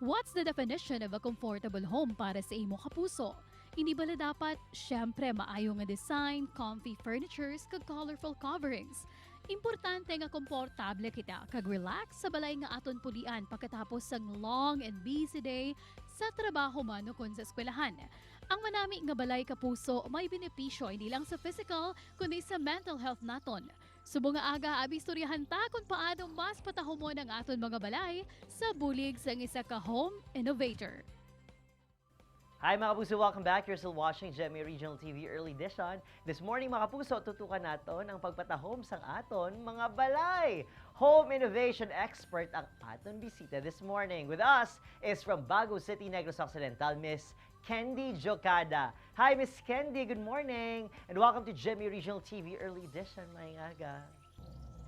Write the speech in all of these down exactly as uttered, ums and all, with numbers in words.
What's the definition of a comfortable home para sa imo kapuso? Hindi bala dapat, syempre, maayo nga design, comfy furnitures, kag colorful coverings? Importante nga komportable kita kag relax sa balay nga aton pulian pagkatapos sang long and busy day sa trabaho man ukon sa eskwelahan. Ang manami nga balay kapuso may benepisyo hindi lang sa physical, kundi sa mental health naton. Subong nga aga, abi istoryahan ta kon paano mas patahomon ang aton mga balay sa bulig sang isa ka home innovator. Hi mga kapuso, welcome back. You're still watching G M A Regional T V Early Edition. This morning mga kapuso, tutukan naton ang pagpatahom sang aton mga balay. Home innovation expert ang aton bisita this morning. With us is from Bago City, Negros Occidental, Miss Candy Jocada. Hi Miss Candy, good morning and welcome to G M A Regional T V Early Edition. Maayong aga.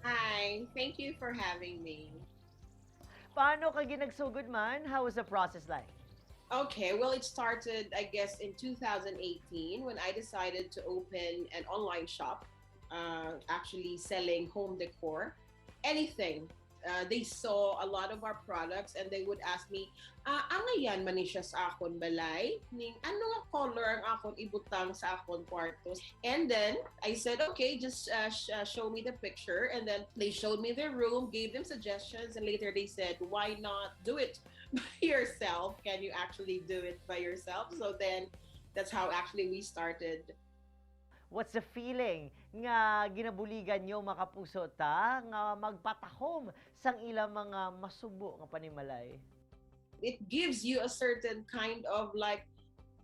Hi, thank you for having me. Paano ka ginagsugod man? How was the process like? Okay, well, it started, I guess, in two thousand eighteen when I decided to open an online shop, uh, actually selling home decor, anything. Uh, they saw a lot of our products and they would ask me, ah, angayan man ni siya sa akon balay? Ning, ano nga color ang akon ibutang sa akon kwarto? And then, I said, okay, just uh, sh- uh, show me the picture. And then they showed me their room, gave them suggestions, and later they said, why not do it by yourself? Can you actually do it by yourself? So then, that's how actually we started. What's the feeling nga ginabuligan nyo mga kapuso ta nga magpatahom sang ilang mga masubo nga panimalay? It gives you a certain kind of like,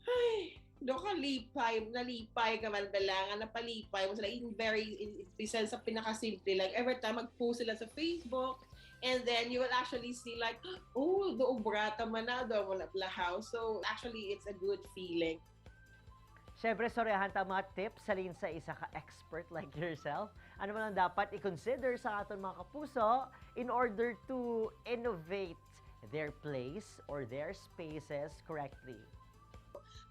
ay, do kalipay, nalipay ka man bala nga napalipay mo sila in very, in, in, bisan sa pinakasimple, like every time mag-post sila sa Facebook, and then you will actually see like, oh, do obrata man na, do mo na bala house. So actually, it's a good feeling. Siyempre, istoryahan ta mga tips halin sa isa ka expert like yourself. Ano man ang dapat i-consider sa aton mga kapuso in order to innovate their place or their spaces correctly?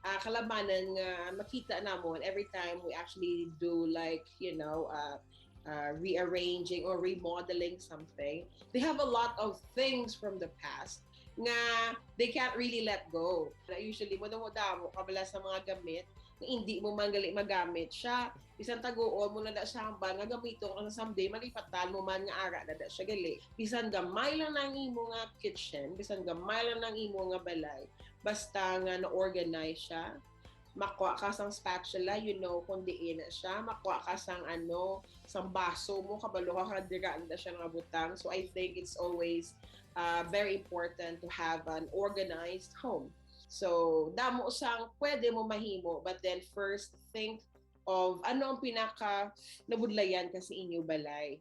Uh, kalabanan nga makita namon every time we actually do like, you know, uh, uh, rearranging or remodeling something, they have a lot of things from the past nga they can't really let go. Usually, mo damo-damo kabala sa mga gamit na hindi mo man gali magamit siya. Bisan taguon mo na da siya hambal nga gamiton ka sa someday, malipatan mo man nga ara na da siya gali. Bisan gamay lang ang imo nga kitchen, bisan gamay lang ang imo nga balay, basta nga na-organize siya, makuha ka sang spatula, you know kung diin na siya, makuha ka sang ano, sang baso mo, kabalo ka nga dira na siya nga butang. So I think it's always uh, very important to have an organized home. So damo sang pwede mo mahimo, but then first think of ano ang pinaka nabudlayan ka sa inyo balay.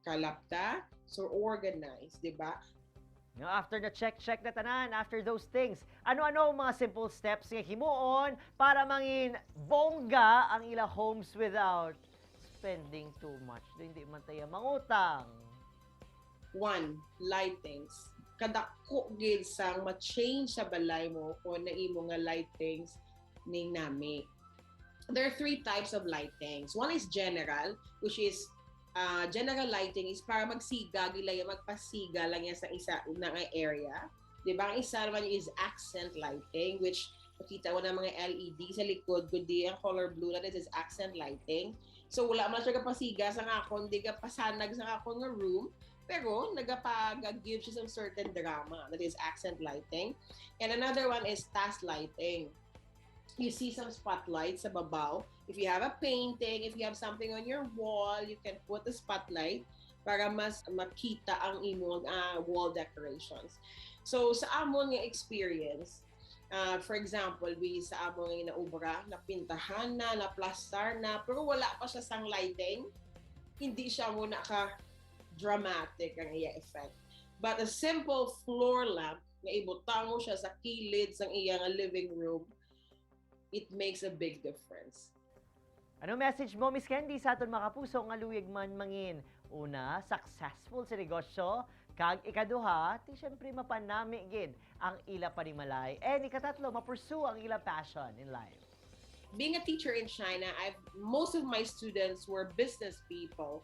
Kalapta, so organized, di ba? Now, after na check-check na tanan, after those things, ano-ano ang mga simple steps nga himuon para mangin bongga ang ila homes without spending too much? Do hindi man tayo mangutang. One, lightings. Kadako gid sang ma-change sa balay mo kung na imo nga lightings ning nami. There are three types of lightings. One is general, which is uh, general lighting is para magsiga, gilaya magpasiga lang yan sa isa na nga area. Di ba? Ang isa naman is accent lighting, which makita mo na mga L E D sa likod, kundi ang color blue na, this is accent lighting. So, wala man siya kapasiga sa akon, di kapasanag sa akon nga room, pero nagapag-give siya sa certain drama, that is accent lighting. And another one is task lighting. You see some spotlight sa babaw. If you have a painting, if you have something on your wall, you can put a spotlight para mas makita ang imong uh, wall decorations. So, sa amon nga experience, uh, for example, we sa amon nga naubra, napintahan na, naplastar na, pero wala pa siya sang lighting, hindi siya mo naka dramatic ang iya effect. But a simple floor lamp nga ibutang mo siya sa kilid sang iya nga living room, it makes a big difference. Ano message mo, Miss Candy, sa aton mga kapuso nga luyag man mangin? Una, successful sa negosyo, kag ikaduha, ti syempre mapanami gid ang ila panimalay. And ikatatlo, ma-pursue ang ila passion in life. Being a teacher in China, I've most of my students were business people,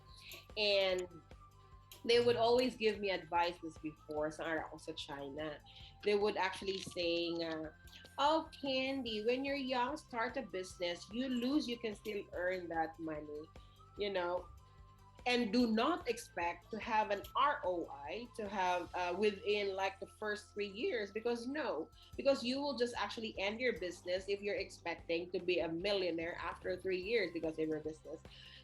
and They would always give me advice this before, sa ara ko sa China. They would actually say nga, "Oh, Candy, when you're young, start a business. You lose, you can still earn that money." You know, and do not expect to have an R O I to have, uh, within, like, the first three years, because no, because you will just actually end your business if you're expecting to be a millionaire after three years because of your business.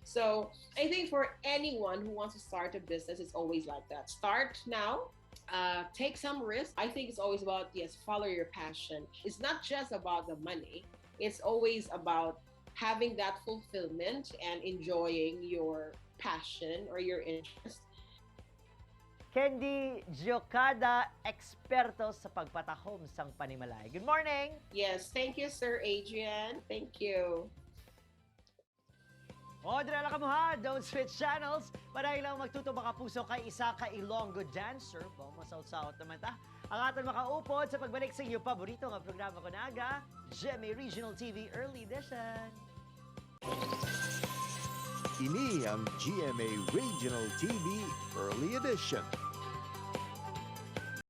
So I think for anyone who wants to start a business, it's always like that. Start now. Uh, take some risk. I think it's always about, yes, follow your passion. It's not just about the money. It's always about having that fulfillment and enjoying your passion or your interest. Candy Giocada, eksperto sa pagpatahom sang panimalay. Good morning! Yes, thank you, Sir Adrian. Thank you. O, dira lang kamo ha, don't switch channels. Panay lang magtuto makapuso kay isa ka Ilonggo dancer. Ba, masaut-saut naman ta. Ang aton makaupod sa pagbalik sa inyo paborito nga programa ko naga, G M A Regional T V Early Edition. Ini ang G M A Regional T V Early Edition.